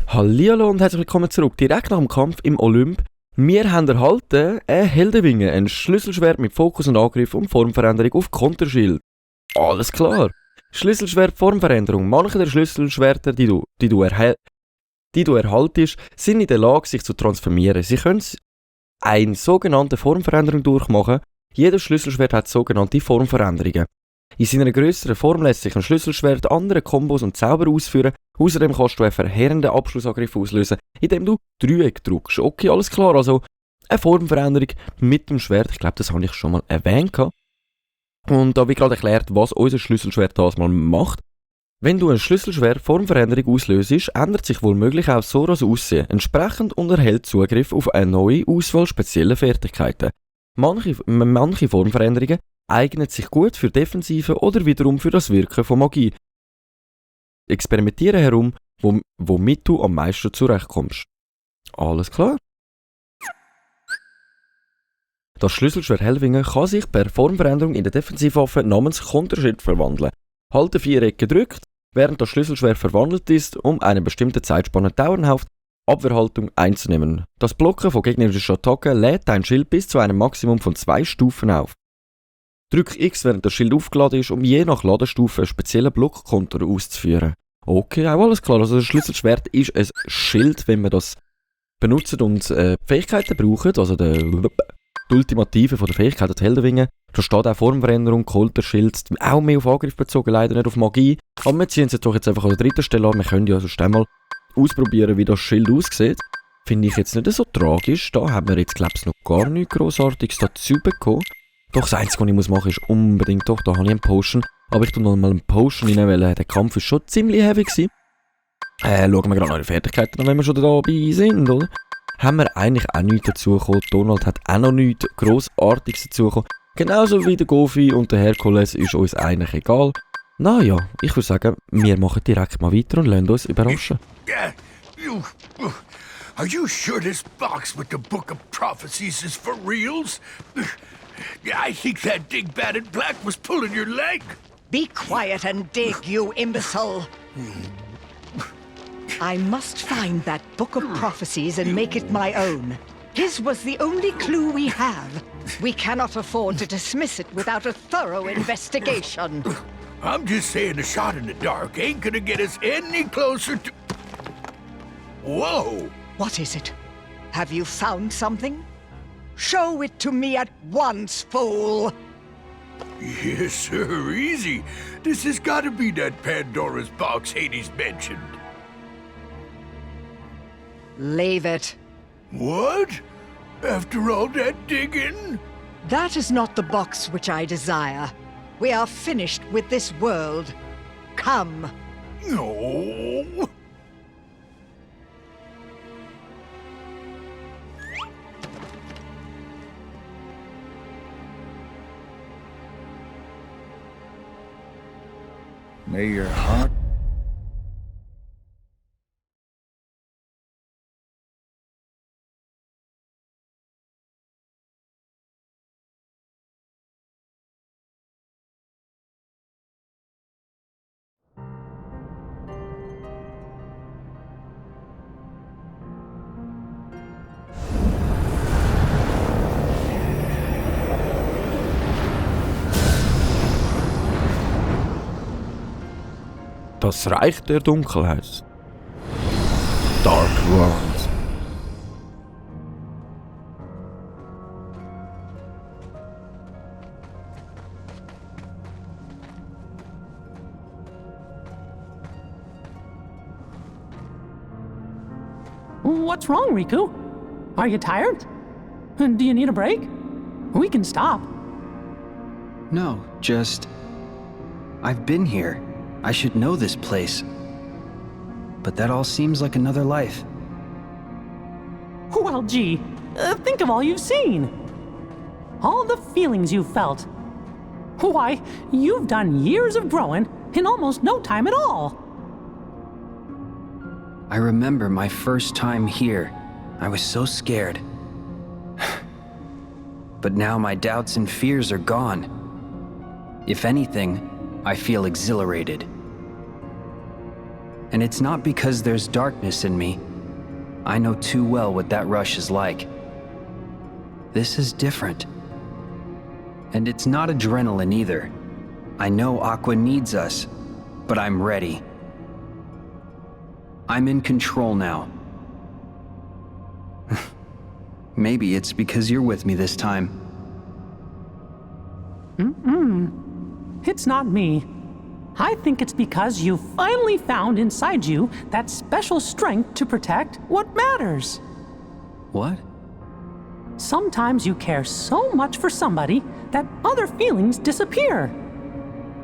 Hallihallo und herzlich willkommen zurück, direkt nach dem Kampf im Olymp. Wir haben erhalten eine Heldenwinge, ein Schlüsselschwert mit Fokus und Angriff und Formveränderung auf Konterschild. Alles klar. Schlüsselschwert Formveränderung. Manche der Schlüsselschwerter, die du erhaltest, sind in der Lage, sich zu transformieren. Sie können eine sogenannte Formveränderung durchmachen. Jedes Schlüsselschwert hat sogenannte Formveränderungen. In seiner grösseren Form lässt sich ein Schlüsselschwert andere Kombos und Zauber ausführen. Außerdem kannst du einen verheerenden Abschlussangriff auslösen, indem du Dreieck drückst. Okay, alles klar, also eine Formveränderung mit dem Schwert. Ich glaube, das habe ich schon mal erwähnt. Und da habe ich gerade erklärt, was unser Schlüsselschwert das mal macht. Wenn du ein Schlüsselschwert Formveränderung auslöst, ändert sich womöglich auch Soras Aussehen entsprechend und erhält Zugriff auf eine neue Auswahl spezieller Fertigkeiten. Manche Formveränderungen eignet sich gut für Defensive oder wiederum für das Wirken von Magie. Experimentiere herum, womit du am meisten zurechtkommst. Alles klar? Das Schlüsselschwert Hellwinge kann sich per Formveränderung in der Defensivwaffe namens Konterschild verwandeln. Halte Viereck gedrückt, während das Schlüsselschwert verwandelt ist, um eine bestimmte Zeitspanne dauerhaft Abwehrhaltung einzunehmen. Das Blocken von gegnerischen Attacken lädt dein Schild bis zu einem Maximum von 2 Stufen auf. Drück X, während das Schild aufgeladen ist, um je nach Ladestufe einen speziellen Blockkontur auszuführen. Okay, auch alles klar. Also das Schlüsselschwert ist ein Schild, wenn man das benutzt und Fähigkeiten braucht, also die Ultimative von der Fähigkeit der Heldenwinge. Da steht auch Formveränderung, Kolterschild, auch mehr auf Angriff bezogen, leider nicht auf Magie. Aber wir ziehen es jetzt doch jetzt einfach an der dritten Stelle an. Wir können ja sonst einmal ausprobieren, wie das Schild aussieht. Finde ich jetzt nicht so tragisch. Da haben wir jetzt, glaube ich, noch gar nichts Grossartiges dazu bekommen. Doch das Einzige, was ich machen muss, ist unbedingt doch, da habe ich einen Potion. Aber ich tue noch mal einen Potion rein, weil der Kampf ist schon ziemlich heavy gewesen. Schauen wir gerade noch die Fertigkeiten an, wenn wir schon dabei sind, oder? Haben wir eigentlich auch nichts dazugekommen. Donald hat auch noch nichts Grossartiges dazugekommen. Genauso wie der Goofy und der Herkules ist uns eigentlich egal. Naja, ich würde sagen, wir machen direkt mal weiter und lassen uns überraschen. Are you sure this box with the Book of Prophecies is for reals? I think that Dingbat in black was pulling your leg. Be quiet and dig, you imbecile! I must find that Book of Prophecies and make it my own. His was the only clue we have. We cannot afford to dismiss it without a thorough investigation. I'm just saying a shot in the dark ain't gonna get us any closer to... Whoa! What is it? Have you found something? Show it to me at once, fool! Yes, sir, easy. This has gotta be that Pandora's box Hades mentioned. Leave it. What? After all that digging? That is not the box which I desire. We are finished with this world. Come. No. May your heart... Das Reich der Dunkelheit. Dark World. What's wrong, Riku? Are you tired? Do you need a break? We can stop. No, just... I've been here. I should know this place. But that all seems like another life. Well, gee, think of all you've seen. All the feelings you've felt. Why, you've done years of growing in almost no time at all. I remember my first time here. I was so scared. but now my doubts and fears are gone. If anything, I feel exhilarated. And it's not because there's darkness in me. I know too well what that rush is like. This is different. And it's not adrenaline either. I know Aqua needs us, but I'm ready. I'm in control now. Maybe it's because you're with me this time. It's not me. I think it's because you finally found inside you that special strength to protect what matters. What? Sometimes you care so much for somebody that other feelings disappear.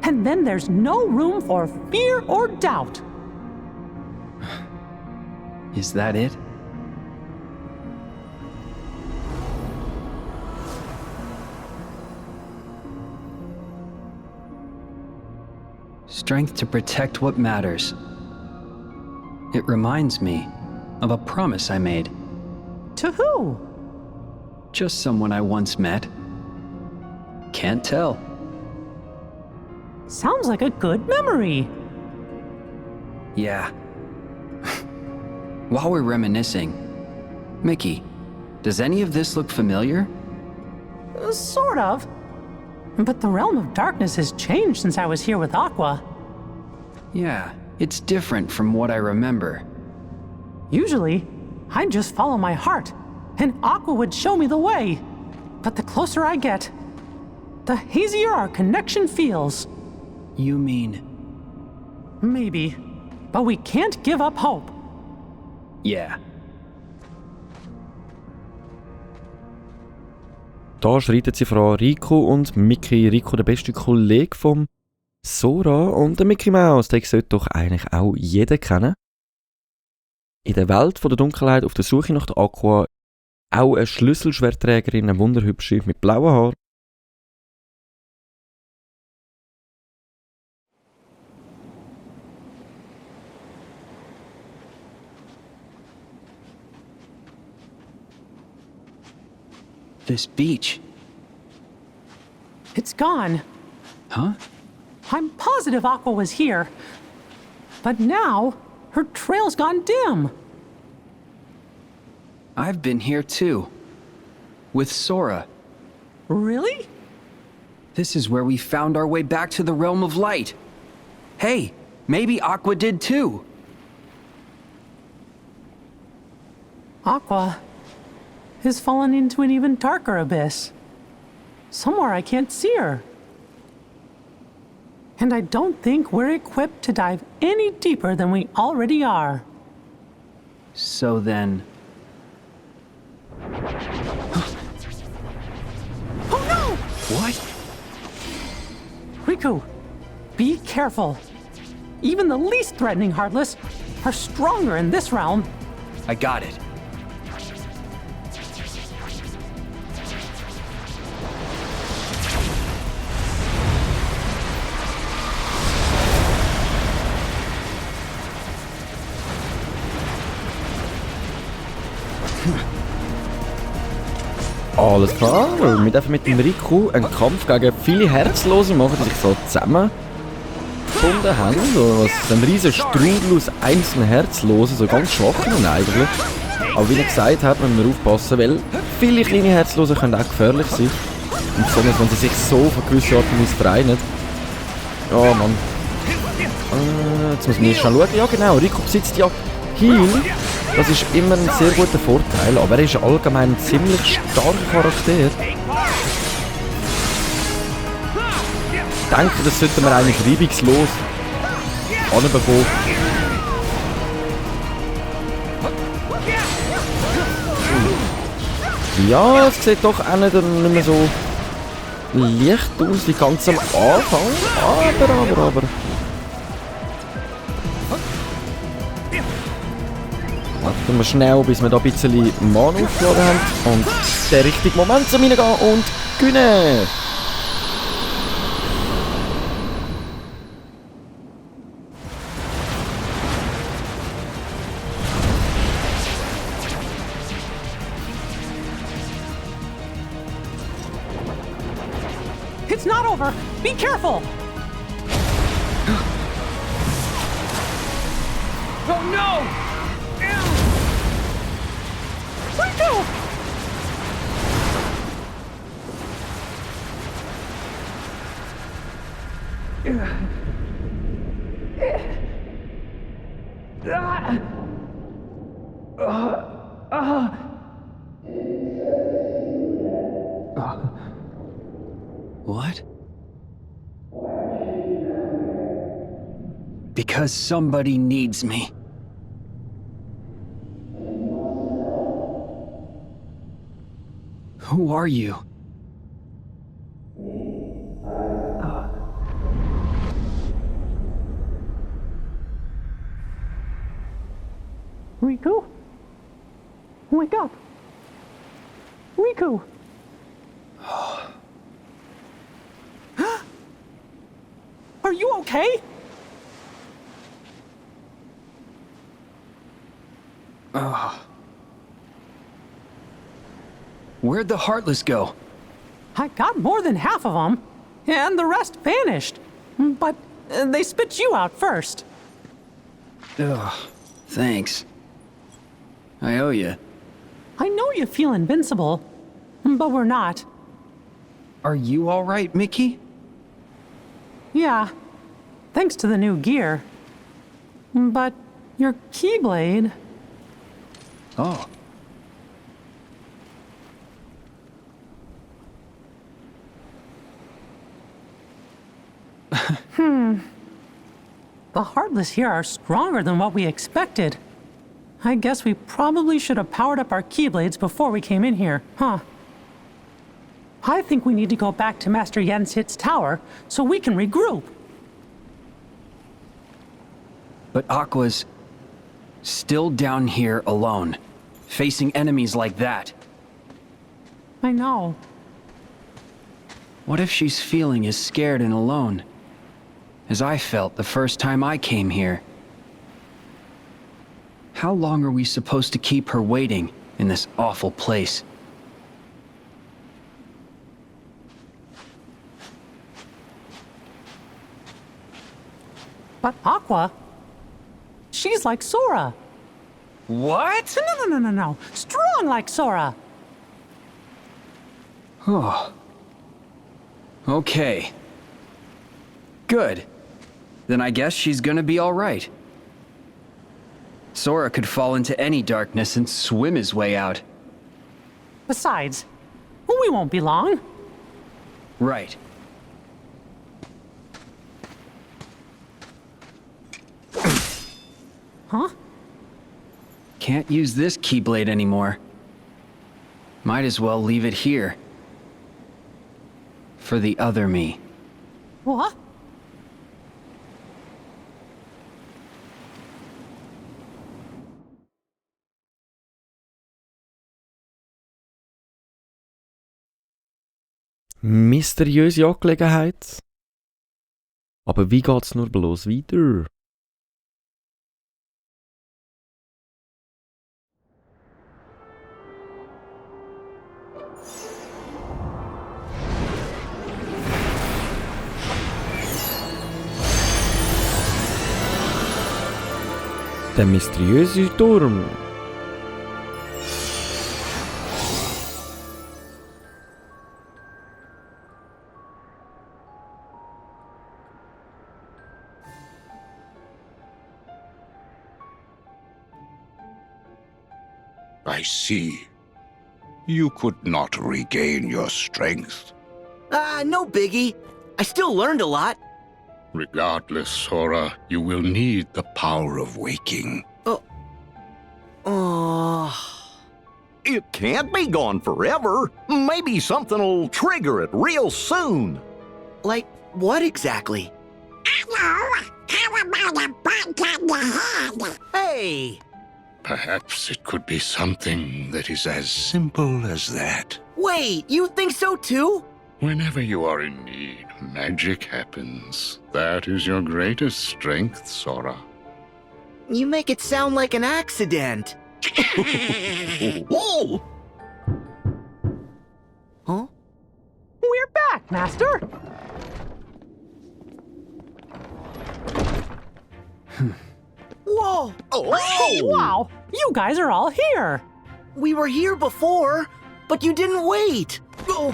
And then there's no room for fear or doubt. Is that it? Strength to protect what matters. It reminds me of a promise I made. To who? Just someone I once met. Can't tell. Sounds like a good memory. Yeah. While we're reminiscing, Mickey, does any of this look familiar? Sort of. But the realm of darkness has changed since I was here with Aqua. Yeah, it's different from what I remember. Usually, I'd just follow my heart, and Aqua would show me the way. But the closer I get, the hazier our connection feels. You mean... Maybe, but we can't give up hope. Yeah. Da schreiten sie Frau Rico und Mickey. Rico, der beste Kollege vom Sora, und der Mickey Mouse, den sollte doch eigentlich auch jeder kennen. In der Welt von der Dunkelheit auf der Suche nach der Aqua auch eine Schlüsselschwertträgerin, eine wunderhübsche mit blauen Haaren. This beach. It's gone. Huh? I'm positive Aqua was here. But now, her trail's gone dim. I've been here too. With Sora. Really? This is where we found our way back to the Realm of Light. Hey, maybe Aqua did too. Aqua has fallen into an even darker abyss. Somewhere I can't see her. And I don't think we're equipped to dive any deeper than we already are. So then... Oh no! What? Riku, be careful. Even the least threatening Heartless are stronger in this realm. I got it. Alles klar, wir dürfen mit dem Riku einen Kampf gegen viele Herzlose machen, die sich so zusammengefunden haben. So ein riesen Strudel aus einzelnen Herzlosen, so ganz schwachen eigentlich. Aber wie er gesagt hat, müssen wir aufpassen, weil viele kleine Herzlose können auch gefährlich sein. Und besonders, wenn sie sich so von gewisser Art und Weise vereinen. Ja, Mann. Jetzt muss man erst schauen. Ja genau, Riku besitzt ja Heal. Das ist immer ein sehr guter Vorteil, aber er ist allgemein ein ziemlich starker Charakter. Ich denke, das sollten wir eigentlich reibungslos anbekommen. Ja, es sieht doch auch nicht mehr so leicht aus wie ganz am Anfang, aber... Warten wir schnell, bis wir da ein bisschen Mana aufgeladen haben und den richtigen Moment zum Reingehen und gewinnen! It's not over. Be careful. Oh no! Riku! What? Because somebody needs me. Who are you? Riku? Wake up! Riku! Are you okay? Where'd the Heartless go? I got more than half of them, and the rest vanished. But they spit you out first. Ugh, thanks. I owe you. I know you feel invincible, but we're not. Are you all right, Mickey? Yeah, thanks to the new gear. But your Keyblade... Oh. The Heartless here are stronger than what we expected. I guess we probably should have powered up our Keyblades before we came in here, huh? I think we need to go back to Master Yenshit's tower so we can regroup. But Aqua's still down here alone, facing enemies like that. I know. What if she's feeling as scared and alone as I felt the first time I came here? How long are we supposed to keep her waiting in this awful place? But Aqua, she's like Sora. What? No. Strong like Sora. Oh. Okay. Good. Then I guess she's gonna be all right. Sora could fall into any darkness and swim his way out. Besides, we won't be long. Right. Huh? Can't use this Keyblade anymore. Might as well leave it here. For the other me. What? Mysteriöse Angelegenheit. Aber wie geht's nur bloß weiter? Der mysteriöse Turm. I see. You could not regain your strength. No biggie. I still learned a lot. Regardless, Sora, you will need the power of waking. It can't be gone forever. Maybe something'll trigger it real soon. Like, what exactly? Hey! Perhaps it could be something that is as simple as that. Wait, you think so too? Whenever you are in need, magic happens. That is your greatest strength, Sora. You make it sound like an accident. Whoa! Huh? We're back, Master. Oh! Wow, you guys are all here. We were here before, but you didn't wait. Your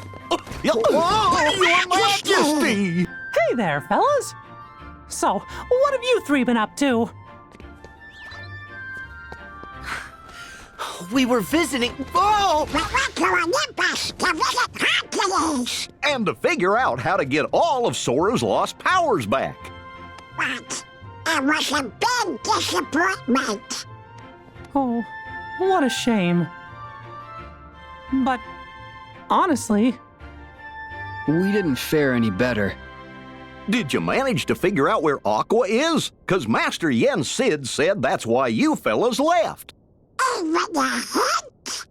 Majesty! Hey there, fellas. So, what have you three been up to? We were visiting. Oh! And to figure out how to get all of Sora's lost powers back. But it was a big disappointment. Oh, what a shame. But, honestly, We didn't fare any better. Did you manage to figure out where Aqua is? 'Cause Master Yen Sid said that's why you fellas left. Even a hint?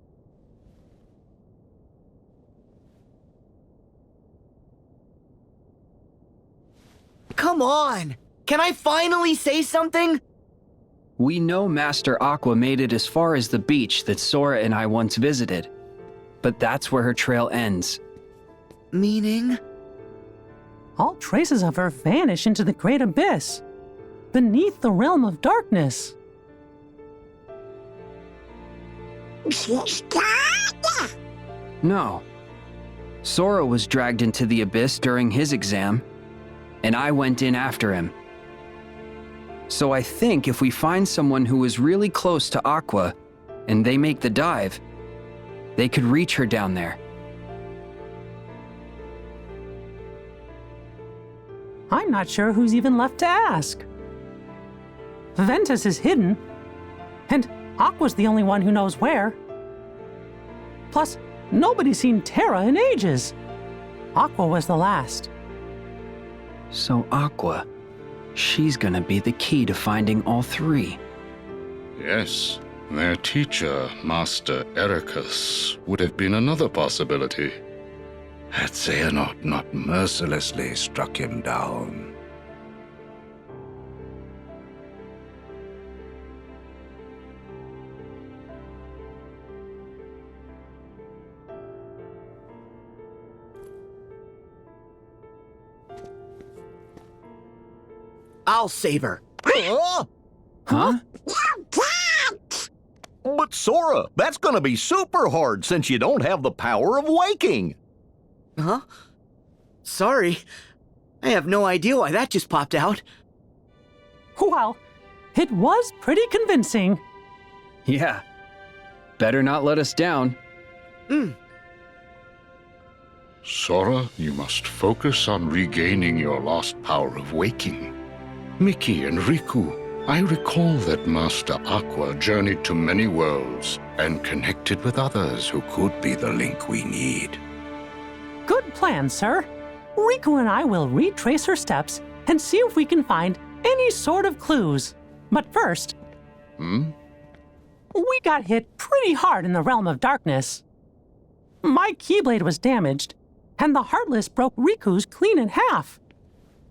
Come on! Can I finally say something? We know Master Aqua made it as far as the beach that Sora and I once visited. But that's where her trail ends. Meaning? all traces of her vanish into the great abyss, beneath the realm of darkness. She's gone? No. Sora was dragged into the abyss during his exam, and I went in after him. So I think if we find someone who is really close to Aqua, and they make the dive, they could reach her down there. I'm not sure who's even left to ask. Ventus is hidden, and Aqua's the only one who knows where. Plus, nobody's seen Terra in ages. Aqua was the last. So Aqua, she's gonna be the key to finding all three. Yes, their teacher, Master Ericus, would have been another possibility. Had Xehanort not mercilessly struck him down. I'll save her. Huh? You can't! But Sora, that's gonna be super hard since you don't have the power of waking. Huh? Sorry. I have no idea why that just popped out. Well, it was pretty convincing. Yeah. Better not let us down. Sora, you must focus on regaining your lost power of waking. Mickey and Riku, I recall that Master Aqua journeyed to many worlds and connected with others who could be the link we need. Good plan, sir. Riku and I will retrace her steps and see if we can find any sort of clues. But first, we got hit pretty hard in the realm of darkness. My Keyblade was damaged, and the Heartless broke Riku's clean in half.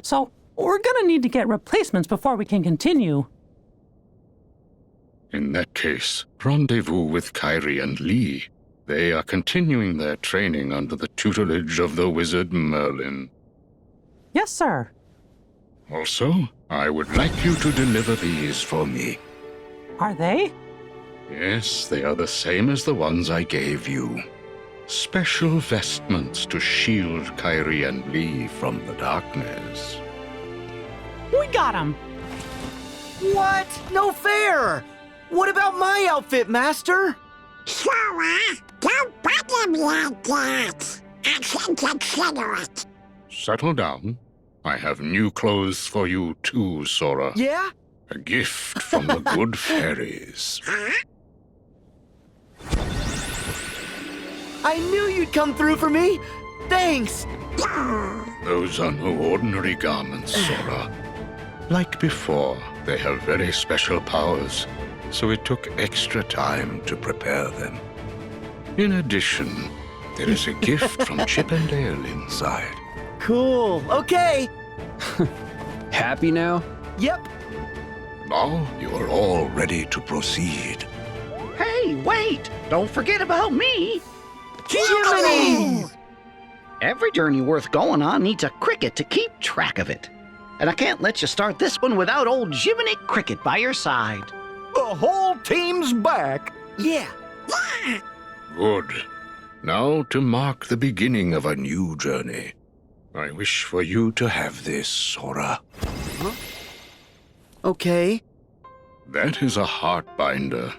So we're gonna need to get replacements before we can continue. In that case, rendezvous with Kairi and Lee. They are continuing their training under the tutelage of the wizard Merlin. Yes, sir. Also, I would like you to deliver these for me. Are they? Yes, they are the same as the ones I gave you. Special vestments to shield Kairi and Lee from the darkness. We got 'em! What? No fair! What about my outfit, Master? Sora, don't bother me like that. I can consider it. Settle down. I have new clothes for you too, Sora. Yeah? A gift from the good fairies. I knew you'd come through for me! Thanks! Those are no ordinary garments, Sora. Like before, they have very special powers, so it took extra time to prepare them. In addition, there is a gift from Chip and Dale inside. Cool, okay! Happy now? Yep. Now you are all ready to proceed. Hey, wait! Don't forget about me! Jiminy! Every journey worth going on needs a cricket to keep track of it. And I can't let you start this one without old Jiminy Cricket by your side. The whole team's back. Yeah. Good. Now to mark the beginning of a new journey. I wish for you to have this, Sora. Okay. That is a heart binder.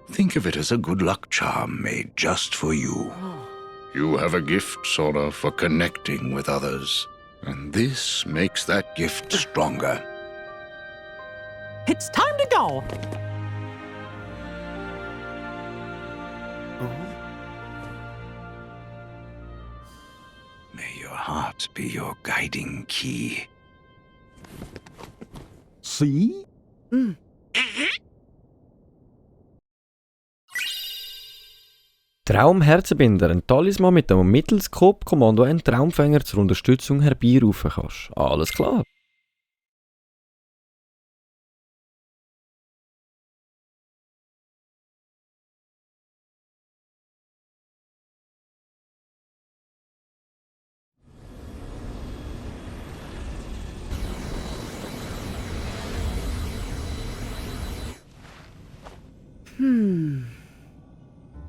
Think of it as a good luck charm made just for you. You have a gift, Sora, for connecting with others. And this makes that gift stronger. It's time to go. May your heart be your guiding key. See? Traumherzenbinder, ein Talisman, mit dem du mittels Coop-Kommando einen Traumfänger zur Unterstützung herbeirufen kannst. Alles klar.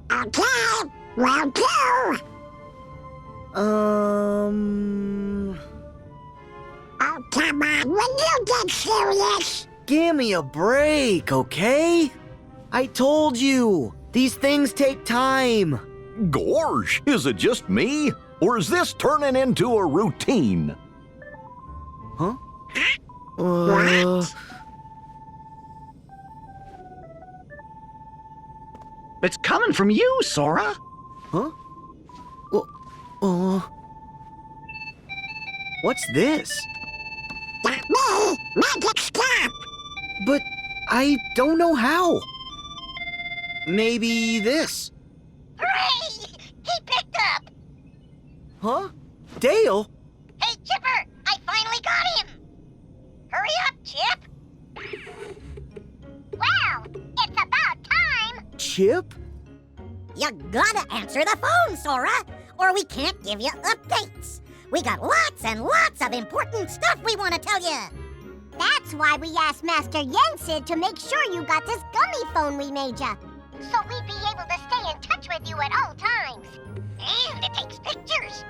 Okay, round two. Oh, come on, will you get serious? Give me a break, okay? I told you, these things take time. Gorge, is it just me? Or is this turning into a routine? Huh? What? It's coming from you, Sora. Huh? What's this? That me, magic stop. But I don't know how. Maybe this. Hooray! He picked up. Huh? Dale? Hey, Chipper, I finally got him. Hurry up, Chip. Well, it's about time. Chip? You gotta answer the phone, Sora, or we can't give you updates. We got lots and lots of important stuff we want to tell you. That's why we asked Master Yensid to make sure you got this gummy phone we made you, so we'd be able to stay in touch with you at all times. And it takes pictures.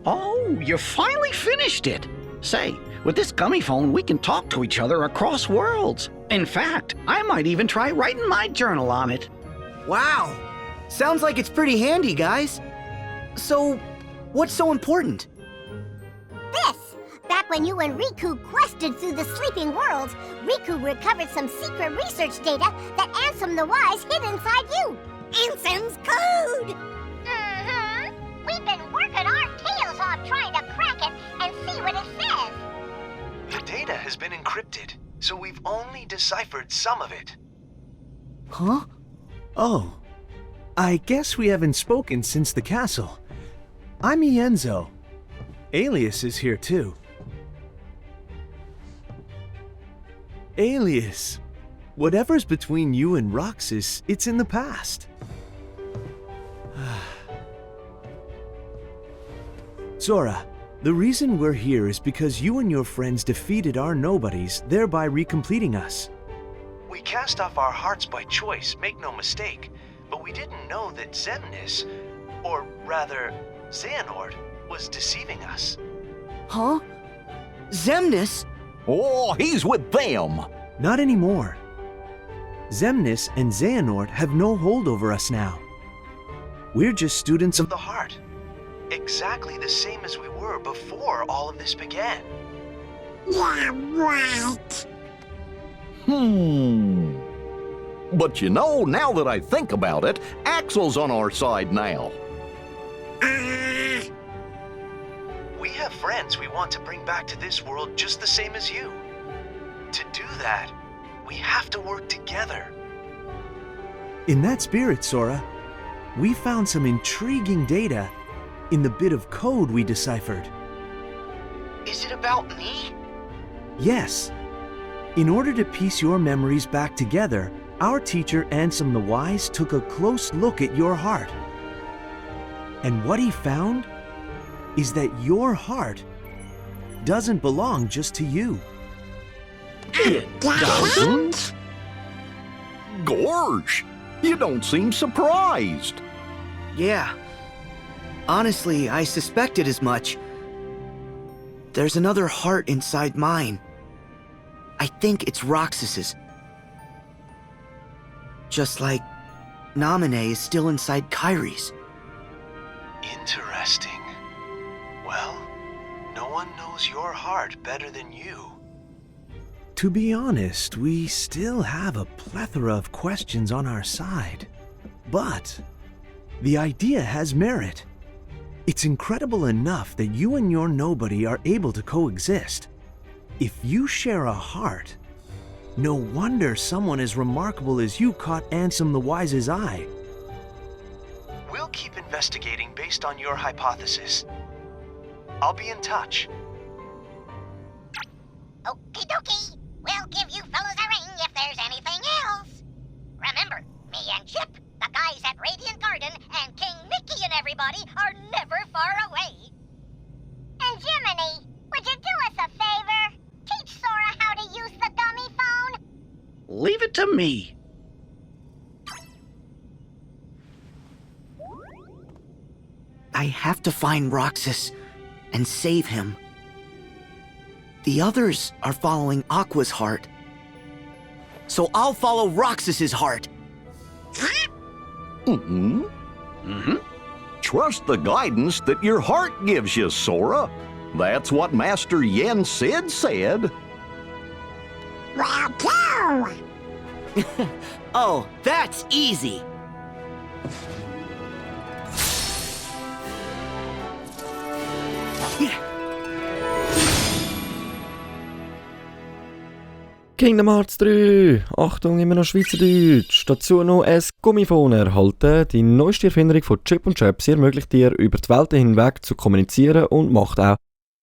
Oh, you finally finished it. Say, with this gummy phone, we can talk to each other across worlds. In fact, I might even try writing my journal on it. Wow. Sounds like it's pretty handy, guys. So, what's so important? This! Back when you and Riku quested through the sleeping worlds, Riku recovered some secret research data that Ansem the Wise hid inside you. Ansem's code! Mm-hmm. We've been working our tails off trying to crack it and see what it says. The data has been encrypted, so we've only deciphered some of it. Huh? Oh. I guess we haven't spoken since the castle. I'm Ienzo. Alias is here too. Alias, whatever's between you and Roxas, it's in the past. Sora, the reason we're here is because you and your friends defeated our nobodies, thereby recompleting us. We cast off our hearts by choice, make no mistake, but we didn't know that Xemnas, or rather, Xehanort, was deceiving us. Huh? Xemnas? Oh, he's with them. Not anymore. Xemnas and Xehanort have no hold over us now. We're just students of the heart. Exactly the same as we were before all of this began. Yeah, right. But you know, now that I think about it, Axel's on our side now. We have friends we want to bring back to this world just the same as you. To do that, we have to work together. In that spirit, Sora, we found some intriguing data in the bit of code we deciphered. Is it about me? Yes. In order to piece your memories back together, our teacher Ansem the Wise took a close look at your heart. And what he found is that your heart doesn't belong just to you. It doesn't? Gorge! You don't seem surprised. Yeah. Honestly, I suspected as much. There's another heart inside mine. I think it's Roxas's. Just like Naminé is still inside Kairi's. Interesting. Well, no one knows your heart better than you. To be honest, we still have a plethora of questions on our side. But the idea has merit. It's incredible enough that you and your nobody are able to coexist. If you share a heart, no wonder someone as remarkable as you caught Ansem the Wise's eye. We'll keep investigating based on your hypothesis. I'll be in touch. Okie dokie. We'll give you fellas a ring if there's anything else. Remember, me and Chip, the guys at Radiant Garden, and King Mickey and everybody are never far away. And Jiminy, would you do us a favor? Teach Sora how to use the gummy phone? Leave it to me. I have to find Roxas and save him. The others are following Aqua's heart. So I'll follow Roxas's heart. Trust the guidance that your heart gives you, Sora. That's what Master Yen Sid said. Well, go! Oh, that's easy. Kingdom Hearts 3! Achtung, immer noch Schweizerdeutsch. Dazu noch ein Gummiphone erhalten. Die neueste Erfindung von Chip und Chap. Sie ermöglicht dir, über die Welten hinweg zu kommunizieren und macht auch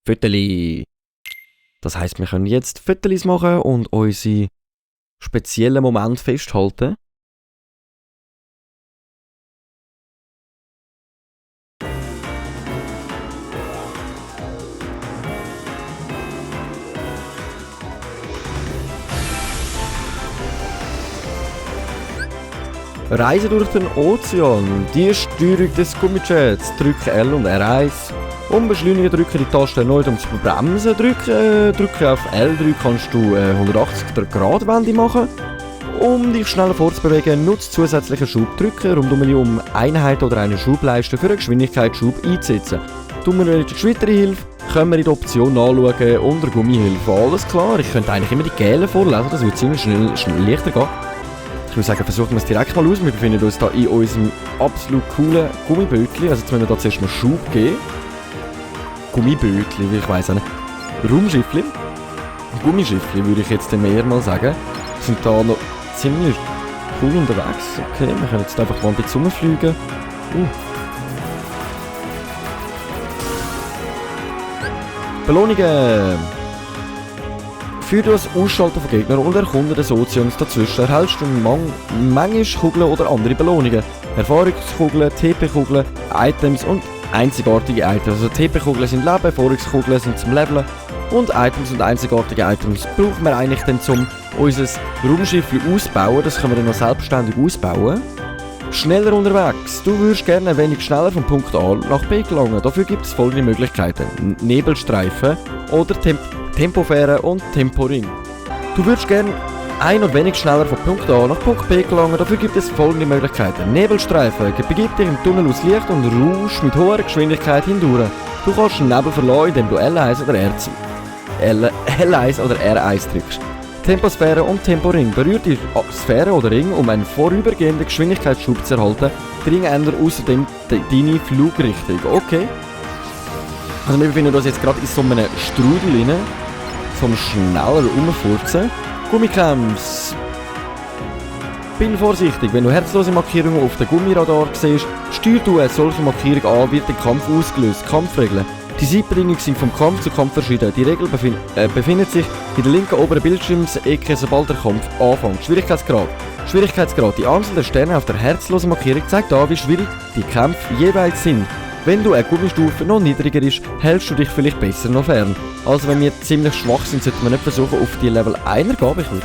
Fotos. Das heisst, wir können jetzt Fotos machen und unsere speziellen Momente festhalten. Reise durch den Ozean. Die Steuerung des Gummichats. Drücke L und R1. Um beschleunigen, drücke die Taste erneut, um zu bremsen. Drücke auf L3 kannst du 180-Grad-Wende machen. Um dich schneller vorzubewegen, nutze zusätzliche Schubdrücke rundum um Einheiten oder eine Schubleiste für einen Geschwindigkeitsschub einzusetzen. Tun wir nicht die weitere Hilfe, können wir in der Option anschauen unter Gummihilfe. Alles klar, ich könnte eigentlich immer die Gelen vorlesen, das würde ziemlich schnell leichter gehen. Ich würde sagen, versuchen wir es direkt mal aus. Wir befinden uns hier in unserem absolut coolen Gummibötchen. Also jetzt müssen wir da zuerst mal Schub geben. Gummibötchen, wie ich weiss auch nicht. Raumschiffli. Gummischiffli würde ich jetzt mehr mal sagen. Wir sind da noch ziemlich cool unterwegs. Okay, wir können jetzt einfach mal ein bisschen rumfliegen. Belohnungen! Für das Ausschalten von Gegnern und Erkunden des Ozeans dazwischen erhältst du manchmal Kugeln oder andere Belohnungen. Erfahrungskugeln, TP-Kugeln, Items und einzigartige Items. Also TP-Kugeln sind Leben, Erfahrungskugeln sind zum Leveln und Items und einzigartige Items brauchen wir eigentlich dann, um unser Raumschiff auszubauen. Das können wir dann noch selbstständig ausbauen. Schneller unterwegs. Du würdest gerne ein wenig schneller von Punkt A nach B gelangen. Dafür gibt es folgende Möglichkeiten. Nebelstreifen oder Tempofähre und Temporing. Du würdest gerne ein oder wenig schneller von Punkt A nach Punkt B gelangen. Dafür gibt es folgende Möglichkeiten. Nebelstreifen. Begib dich im Tunnel aus Licht und rausch mit hoher Geschwindigkeit hindurch. Du kannst den Nebel verlassen, indem du L1 oder L1 oder R1 drückst. Temposphäre und Temporing. Berühr die Sphäre oder Ring, um einen vorübergehenden Geschwindigkeitsschub zu erhalten. Der Ring ändert außerdem deine Flugrichtung. Okay. Also wir befinden uns jetzt gerade in so einem Strudel rein. Vom schneller Rumfurzen. Gummikämpfe. Bin vorsichtig, wenn du herzlose Markierungen auf dem Gummiradar siehst, steuer du eine solche Markierung an, wird der Kampf ausgelöst. Kampfregeln. Die Zeitbedingungen sind vom Kampf zu Kampf verschieden. Die Regel befindet sich in der linken oberen Bildschirmsecke, sobald der Kampf anfängt. Schwierigkeitsgrad. Die Anzahl der Sterne auf der herzlosen Markierung zeigt an, wie schwierig die Kämpfe jeweils sind. Wenn du eine Gummistufe noch niedriger ist, hältst du dich vielleicht besser noch fern. Also wenn wir ziemlich schwach sind, sollten wir nicht versuchen, auf die Level 1 gehen.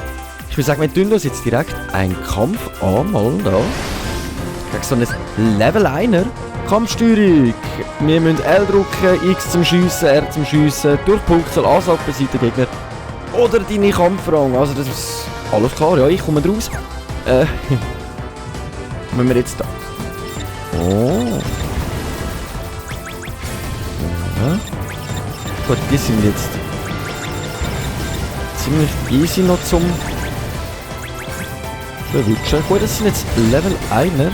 Ich Ich würde sagen, wir tun uns jetzt direkt einen Kampf an, mal da. Gegen so ein Level 1er. Kampfsteuerung. Wir müssen L drücken, X zum Schiessen, R zum Schiessen, durch Punktzahl Ansage besiegen Gegner. Oder deine Kampfrang. Also das ist alles klar, ja, ich komme raus. Müssen wir jetzt da. Oh. Ja. Gut, die sind jetzt ziemlich easy noch zum Verwutschen. Gut, das sind jetzt Level 1er.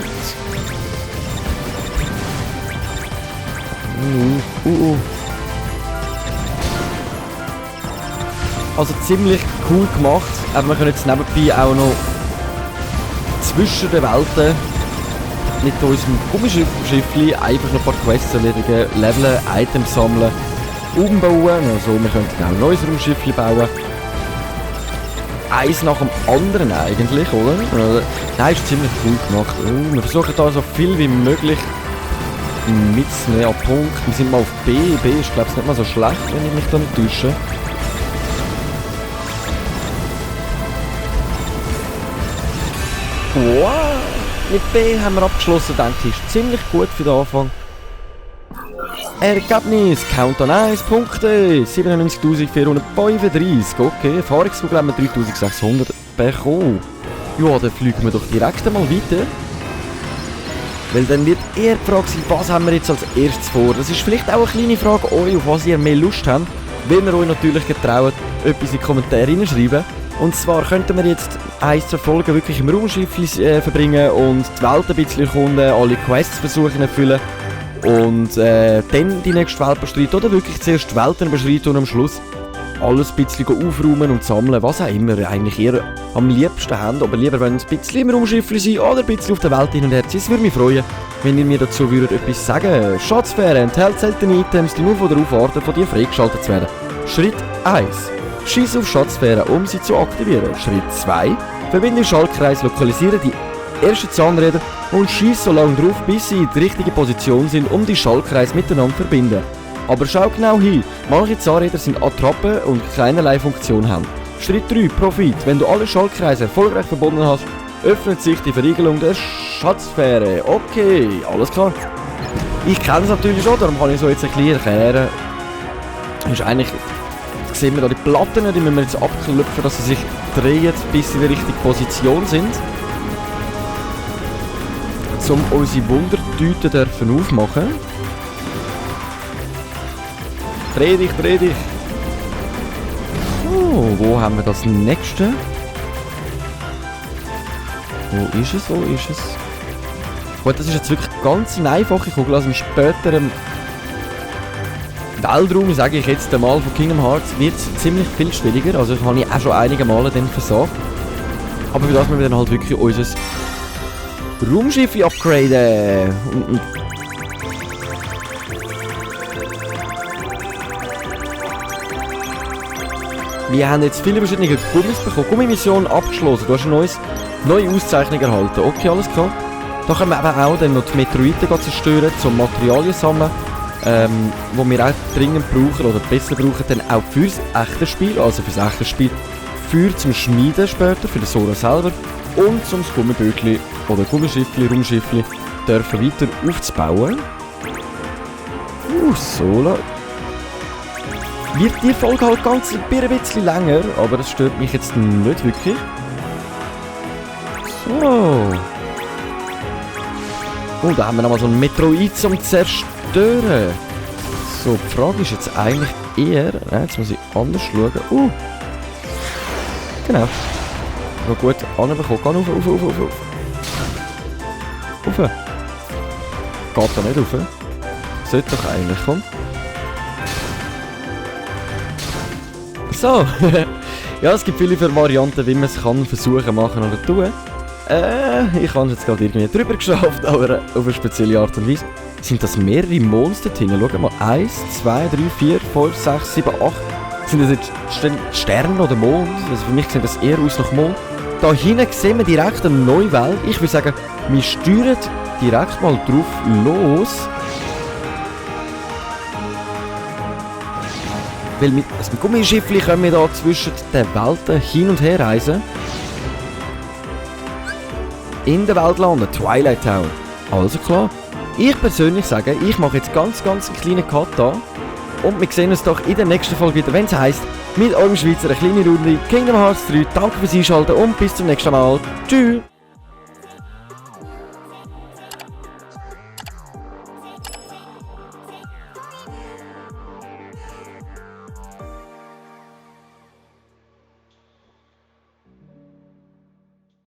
Also ziemlich cool gemacht, aber wir können jetzt nebenbei auch noch zwischen den Welten mit unserem Gummischiffli einfach noch ein paar Quests erledigen, leveln, Items sammeln, umbauen. Also wir könnten auch ein neues Raumschiffli bauen. Eins nach dem anderen eigentlich, oder? Nein, ist ziemlich cool gemacht. Wir versuchen da so viel wie möglich mitzunehmen an Punkt. Wir sind mal auf B. B ist glaube ich nicht mal so schlecht, wenn ich mich da nicht täusche. Wow! Mit B haben wir abgeschlossen, denke ich. Ist ziemlich gut für den Anfang. Ergebnis, Count an 1 Punkte, 97.435, okay, Erfahrungskugel haben wir 3.600 bekommen. Ja, dann fliegen wir doch direkt einmal weiter. Weil dann wird eher die Frage sein, was haben wir jetzt als erstes vor? Das ist vielleicht auch eine kleine Frage euch, auf was ihr mehr Lust habt. Wenn ihr euch natürlich getraut, etwas in die Kommentare hineinschreiben. Und zwar könnten wir jetzt 1-2 Folgen wirklich im Raumschiff verbringen und die Welt ein bisschen erkunden, alle Quests versuchen erfüllen. Und dann die nächste Welt bestreiten oder wirklich zuerst die Welten beschreiten und am Schluss alles ein bisschen aufräumen und sammeln, was auch immer eigentlich ihr am liebsten habt. Aber lieber wenn es ein bisschen im Raumschiff sein oder ein bisschen auf der Welt hin und her ziehen. Es würde mich freuen, wenn ihr mir dazu würdet etwas sagen. Schatzsphäre enthält seltene Items, die nur darauf warten, von dir freigeschaltet zu werden. Schritt 1. Schieß auf Schatzsphäre, um sie zu aktivieren. Schritt 2. Verbinde Schaltkreis, lokalisiere die ersten Zahnräder und schieß so lange drauf, bis sie in die richtige Position sind, um die Schaltkreise miteinander zu verbinden. Aber schau genau hin, manche Zahnräder sind Attrappen und keinerlei Funktion haben. Schritt 3, Profit. Wenn du alle Schaltkreise erfolgreich verbunden hast, öffnet sich die Verriegelung der Schatzsphäre. Okay, alles klar. Ich kenne es natürlich schon, darum kann ich so jetzt ein bisschen erklären. Das ist eigentlich, sehen wir da die Platten, die müssen wir jetzt abklopfen, dass sie sich drehen, bis sie in der richtigen Position sind. Um unsere Wundertüte dürfen aufmachen. Dreh dich, dreh dich. Oh, wo haben wir das nächste? Wo ist es, wo ist es? Gut, das ist jetzt wirklich ganz eine einfache Kugel. Also im späteren Weltraum, sage ich jetzt einmal, von Kingdom Hearts, wird es ziemlich viel schwieriger. Also ich habe auch schon einige Male dann versagt. Aber für das müssen wir dann halt wirklich unser Raumschiff upgraden. Wir haben jetzt viele verschiedene Gummis bekommen. Gummimission abgeschlossen. Du hast eine neue Auszeichnung erhalten. Okay, alles klar. Da können wir eben auch dann noch die Meteoriten zerstören, zum Materialien sammeln, wo wir auch dringend brauchen oder besser brauchen, dann auch fürs echte Spiel, also fürs echte Spiel, für zum Schmieden später, für den Sora selber und zum Gummiböckli oder Gummischiffli, Raumschiffli dürfen weiter aufzubauen. Sola. Wird die Folge halt ganz ein bisschen länger, aber das stört mich jetzt nicht wirklich. So. Oh, da haben wir nochmal so ein Metroid zum Zerstören. So, die Frage ist jetzt eigentlich eher... Jetzt muss ich anders schauen. Genau. Noch gut anbekommen. Geh auf. Geht da nicht rauf? Sollte doch eigentlich kommen. So. Ja, es gibt viele Varianten, wie man es kann versuchen, machen oder tun. Ich habe es jetzt gerade irgendwie drüber geschafft, aber auf eine spezielle Art und Weise. Sind das mehrere Monster drin? Schau mal. 1, 2, 3, 4, 5, 6, 7, 8. Sind das jetzt Sterne oder Mond? Also für mich sieht das eher aus nach Mond. Da hinten sehen wir direkt eine neue Welt. Ich würde sagen, wir steuern direkt mal drauf los. Weil mit dem Gummischiffli können wir da zwischen den Welten hin und her reisen. in der Welt landen, Twilight Town. Also klar, ich persönlich sage, ich mache jetzt ganz einen kleinen Cut da. Und wir sehen uns doch in der nächsten Folge wieder, wenn es heisst, mit eurem Schweizer eine kleine Runde Kingdom Hearts 3. Danke fürs Einschalten und bis zum nächsten Mal. Tschüss!